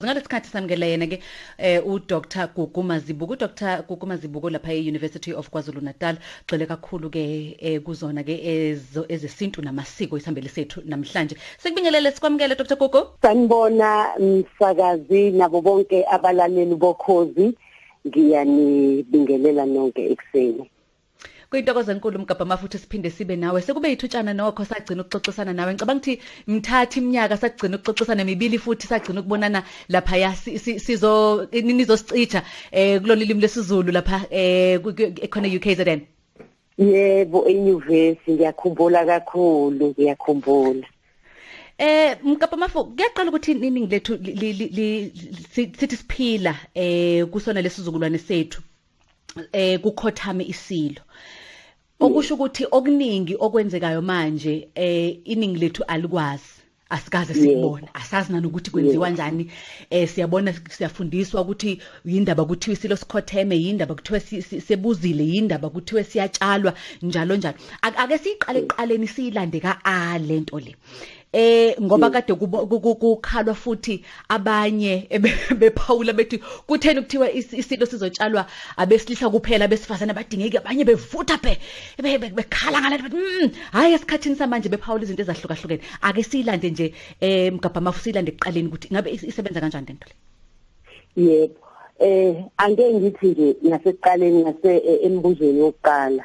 Ngalesikhathi samukela yena ke uDr Gugu Mazibuko. uDr Gugu Mazibuko lapha e-University of KwaZulu-Natal, gxile kakhulu ke kuzona ke ezesintu namasiko isihambeli sethu namhlanje. Sikubingelele, sikwamukele Dr Gugu. Sanibona msakazi nabo bonke abalaleli bokhozi, ngiyanibingelela nonke ekuseni. Kuyintokozo enkulu Mgabha Mafu siphinde sibe nawe. Sekube yithutshana nokho sagcina ukuxoxisana nawe. Ngicabanga ukuthi mthatha iminyaka sagcina ukuxoxisana mibili futhi sagcina ukubonana lapha ya sizo nizosicija kulolu limi lesiZulu lapha ekhona UKZN. Yebo, enyuvesi ngiyakhumbula kakhulu, ngiyakhumbula. Mgabha Mafu, kuyaqala ukuthi iningi lethu sithi siphila kusona lesizukulwane sethu kukhothame isilo, okusho ukuthi okuningi okwenzekayo manje iningi lethu alikwazi, asikaze sikubona, asazi nanokuthi kwenziwa kanjani. Siyabona, siyafundiswa ukuthi yindaba kuthiwa isilo sikhotheme, yindaba kuthiwa sebuzile, yindaba kuthiwa siyatshalwa, njalo njalo. Ake siqale eqaleni siyilande ka A lento le. Ngoba kade kukhalwa futhi abanye bephawula bethi kutheni kuthiwa isilo sizotshalwa abesilisa kuphela, abesifazane abadingeki, abanye bevutha bekhala ngalento bathi hayi esikhathini samanje bephawula izinto ezahlukahlukene. Ake siyilande nje Mgabha Mafu, siyilande ekuqaleni ukuthi ngabe isebenza kanjani lento le. Yebo, angeke ngithi nje ngasekuqaleni ngase embuzweni wokuqala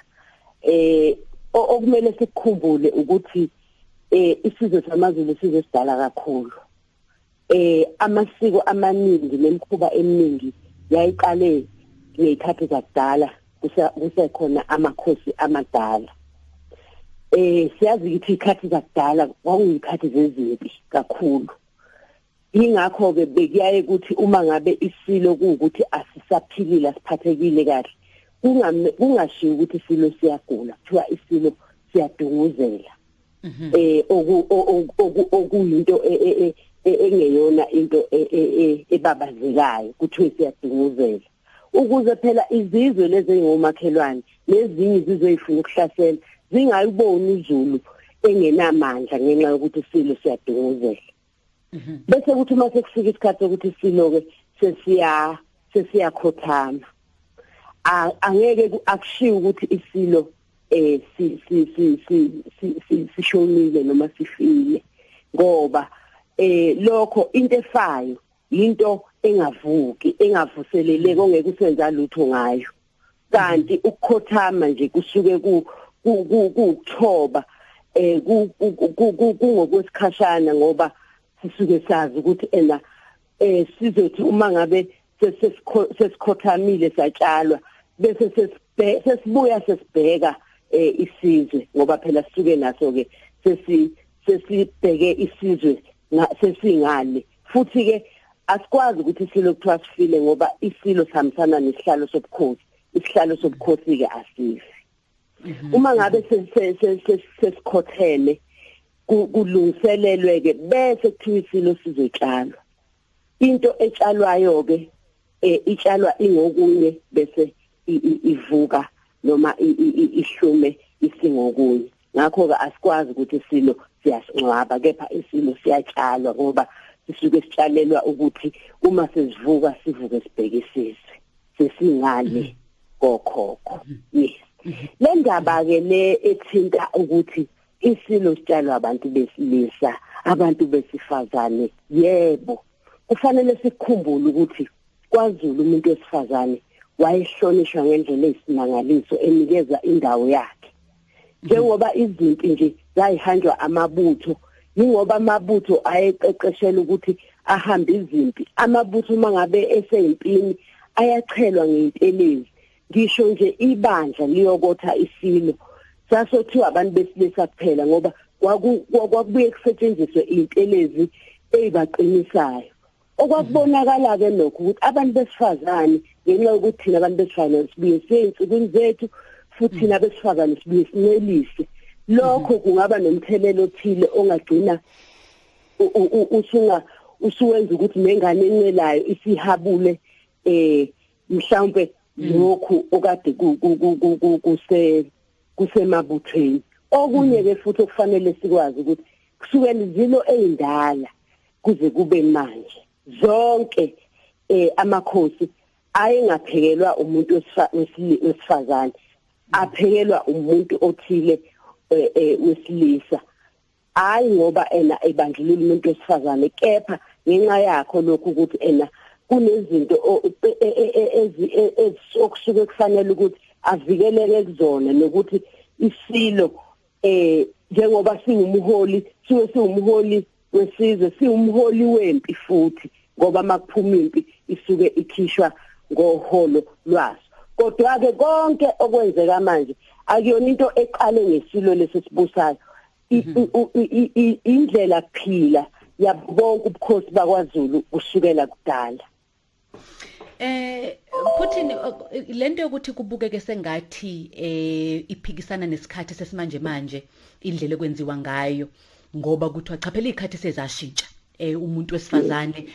okumele sikukhumbule ukuthi isizwe samaZulu sizwe sidala kakhulu. Amasiko amaningi nemikhuba eminingi yayiqale ngezikhathi zakudala, kusekhona amakhosi amadala. Siyazi ukuthi izikhathi zakudala kwakuyizikhathi zezimpi kakhulu. Ingakho ke bekuyaye ukuthi uma ngabe isilo kuwukuthi asisaphilile, asiphathekile kahle, kungashiwo ukuthi isilo siyagula, kuthiwa isilo siyadunguzela. Okuyinto engeyona into ebabazekayo, kuthiwe siyadunguzela, ukuze phela izizwe lezi ezingomakhelwane nezinye izizwe ezifuna ukuhlasela zingayiboni uZulu engenamandla ngenxa yokuthi isilo siyadunguzela. Bese kuthi uma sekufika isikhathi sokuthi isilo ke sesiyakhothama, angeke akushiwo ukuthi isilo sishonile noma sifile, ngoba lokho into efayo into engavuki, engavuseleleki, ongeke usenza lutho ngayo. Kanti ukukhothama nje kusuke kukuthoba, kungokwesikhashana, ngoba sisuke sazi ukuthi ena sizothi uma ngabe sesikhothamile satshalwa bese sesibuya sesibheka isizwe, ngoba phela sisuke naso ke sesibheke isizwe sesingale. Futhi ke asikwazi ukuthi isilo kuthiwa sifile, ngoba isilo sihambisana nesihlalo sobukhosi, isihlalo sobukhosi ke asifi. Uma ngabe sesikhotheme kulungiselelwe ke bese kuthiwa isilo sizotshalwa. Into etshalwayo ke itshalwa ingokunye bese ivuka noma ihlume isingokunye. Ngakho ke asikwazi ukuthi isilo siyasingcwaba, kepha isilo siyatshalwa, ngoba sisuke sitshalelwa ukuthi uma sesivuka sivuke sibheke isizwe sesingale kokhokho. Yes, le ndaba ke le ethinta ukuthi isilo sitshalwa abantu besilisa, abantu besifazane, yebo kufanele sikukhumbule ukuthi kwaZulu umuntu wesifazane wayehlonishwa ngendlela eyisimangaliso, enikeza indawo yakhe. Njengoba izimpi nje zayihanjwa amabutho, yingoba amabutho ayeqeqeshela ukuthi ahambe izimpi. Amabutho uma ngabe eseyimpini ayachelwa ngeintelezi, ngisho nje ibandla liyokotha isilo sasothiwa abantu besilisa kuphela, ngoba kwakubuye kusetshenziswe intelezi ezibaqinisayo. Okwakubonakala ke lokho ukuthi abantu besifazane, ngenxa yokuthi thina abantu besifazane sibuye seyinsukwini zethu, futhi thina besifazane sibuye sinelise, lokho kungaba nomthelelo othile ongagcina usuwenza ukuthi nengane encelayo isihabule mhlawumbe lokhu okade kusemabuthweni. Okunye ke futhi okufanele sikwazi ukuthi kusukela izilo ezindala kuze kube manje zonke amakhosi ayengaphekelwa umuntu wesifazane, aphekelwa umuntu othile wesilisa. Hayi ngoba ena ebandlulula umuntu wesifazane, kepha ngenxa yakho lokhu ukuthi ena kunezinto okusuke kufanele ukuthi avikeleke kuzona, nokuthi isilo njengoba singumholi, suke siwumholi wesizwe, siwumholi wempi futhi, ngoba makuphuma impi isuke ikhishwa ngoholo lwaso. Kodwa ke konke okwenzeka manje akuyona into eqale ngesilo lesisibusayo, indlela kuphila yabonke ubukhosi bakwaZulu kusukela kudala. Putin, lento yokuthi kubukeke sengathi iphikisana nesikhathi sesimanje manje indlela ekwenziwa ngayo, ngoba kuthiwa cha phela izikhathi sezashintsha. Umuntu wesifazane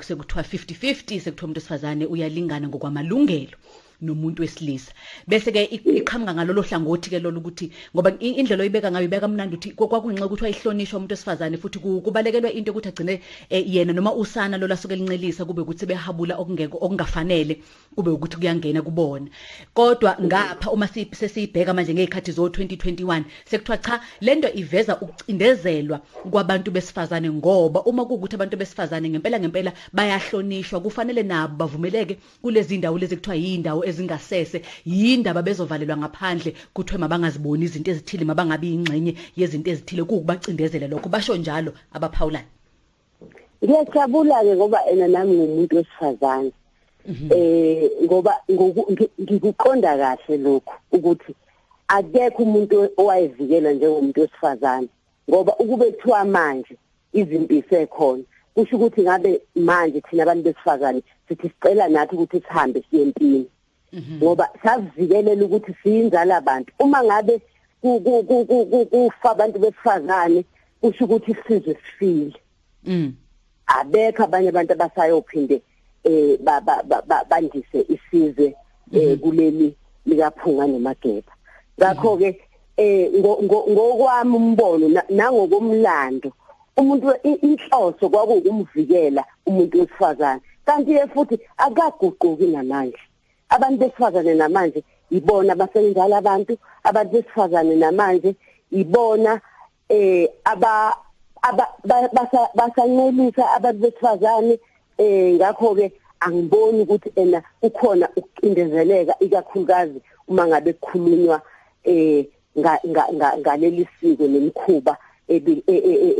sekuthiwa 50-50, sekuthiwa umuntu wesifazane uyalingana ngokwamalungelo nomuntu wesilisa. Bese ke iqhamuka ngalolo hlangothi ke lolo ukuthi, ngoba indlela oyibeka ngayo ibeka mnandi ukuthi kwakungenxa ukuthi wayihlonishwa umuntu wesifazane, futhi kubalekelwa into ukuthi agcine yena noma usana lo lasuke lincelisa kube ukuthi behabula okungeke okungafanele kube ukuthi kuyangena kubona. Kodwa ngapha uma sesiyibheka manje ngezikhathi zo 2021 sekuthiwa cha, lento iveza ukucindezelwa kwabantu besifazane, ngoba uma kuwukuthi abantu besifazane ngempela ngempela bayahlonishwa, kufanele nabo bavumeleke kulezi ndawo lezi kuthiwa yindawo ezingasese, yindaba bezovalelwa ngaphandle, kuthiwe mabangaziboni izinto ezithile, mabangabi ingxenye yezinto ezithile, kuwukubacindezela lokho. Basho njalo abaphawulayo. Ngiyajabula ke ngoba ena nami ngumuntu wesifazane, ngoba ngikuqonda kahle lokhu ukuthi akekho umuntu owayevikela njengomuntu wesifazane, ngoba ukube kuthiwa manje izimpi sekhona, kusho ukuthi ngabe manje thina abantu besifazane sithi sicela nathi ukuthi sihambe siye empini, ngoba savikelela ukuthi siyinzala abantu. Uma ngabe kufa abantu besifazane, kusho ukuthi isizwe sifile. Abekho abanye abantu abasayophinde bandise isizwe kuleli likaPhunga noMageba. Ngakho ke ngokwami umbono nangokomlando, umuntu inhloso kwakuwukumvikela umuntu wesifazane, kanti ke futhi akaguquki namanje. Abantu besifazane namanje ibona abasenzala abantu, abantu besifazane namanje ibona basancelisa abantu besifazane. Ngakho ke angiboni ukuthi ena kukhona ukucindezeleka, ikakhulukazi uma ngabe kukhulunywa ngaleli siko nemikhuba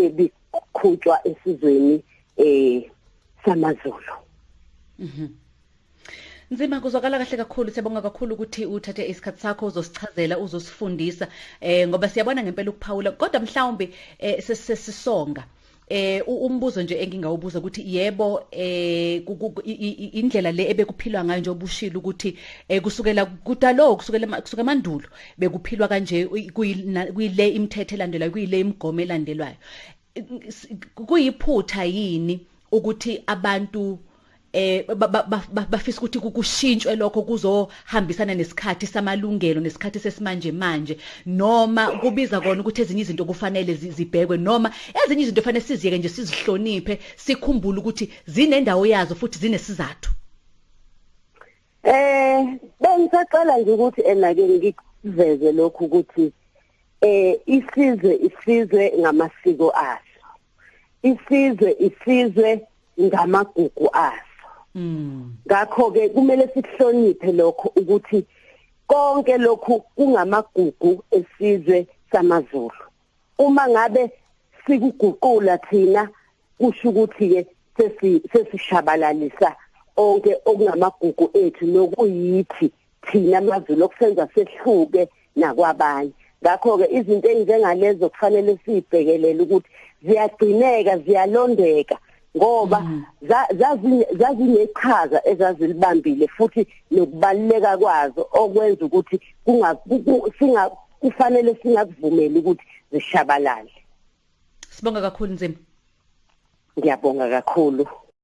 ebiqhutshwa esizweni samaZulu. Nzima, kuzwakala kahle kakhulu. Siyabonga kakhulu ukuthi uthathe isikhathi sakho uzosichazela, uzosifundisa, ngoba siyabona ngempela ukuphawula. Kodwa mhlawumbe sesisonga umbuzo nje engingawubuza ukuthi yebo, indlela le ebekuphilwa ngayo nje obushilo ukuthi kusukela kudalo, kusukela kusuka emandulo bekuphilwa kanje, kuyile imithetho elandelwayo, kuyile imigomo elandelwayo. Kuyiphutha yini ukuthi abantu bafisa ukuthi kushintshwe lokho kuzohambisana nesikhathi samalungelo nesikhathi sesimanje manje, noma kubiza kona ukuthi ezinye izinto kufanele zibhekwe, noma ezinye izinto kufanele siziyeke nje sizihloniphe, sikhumbule ukuthi zinendawo yazo futhi zinesizathu? Bengisaqala nje ukuthi ena-ke ngikuveze lokhu ukuthi isizwe isizwe ngamasiko aso, isizwe isizwe ngamagugu aso. Ngakho ke kumele sihloniphe lokho ukuthi konke lokhu kungamagugu esizwe samaZulu. Uma ngabe sikuguqula thina, kusho ukuthi ke sesishabalalisa onke okungamagugu ethu nokuyithi thina amaZulu, okusenza sehluke nakwabanye. Ngakho ke izinto ezinjengalezo kufanele sibhekelele ukuthi ziyagcineka, ziyalondeka, ngoba zazineqhaza ezazilibambile futhi nokubaluleka kwazo okwenza ukuthi kufanele singakuvumeli ukuthi zishabalale. Sibonga kakhulu Nzima. Ngiyabonga kakhulu.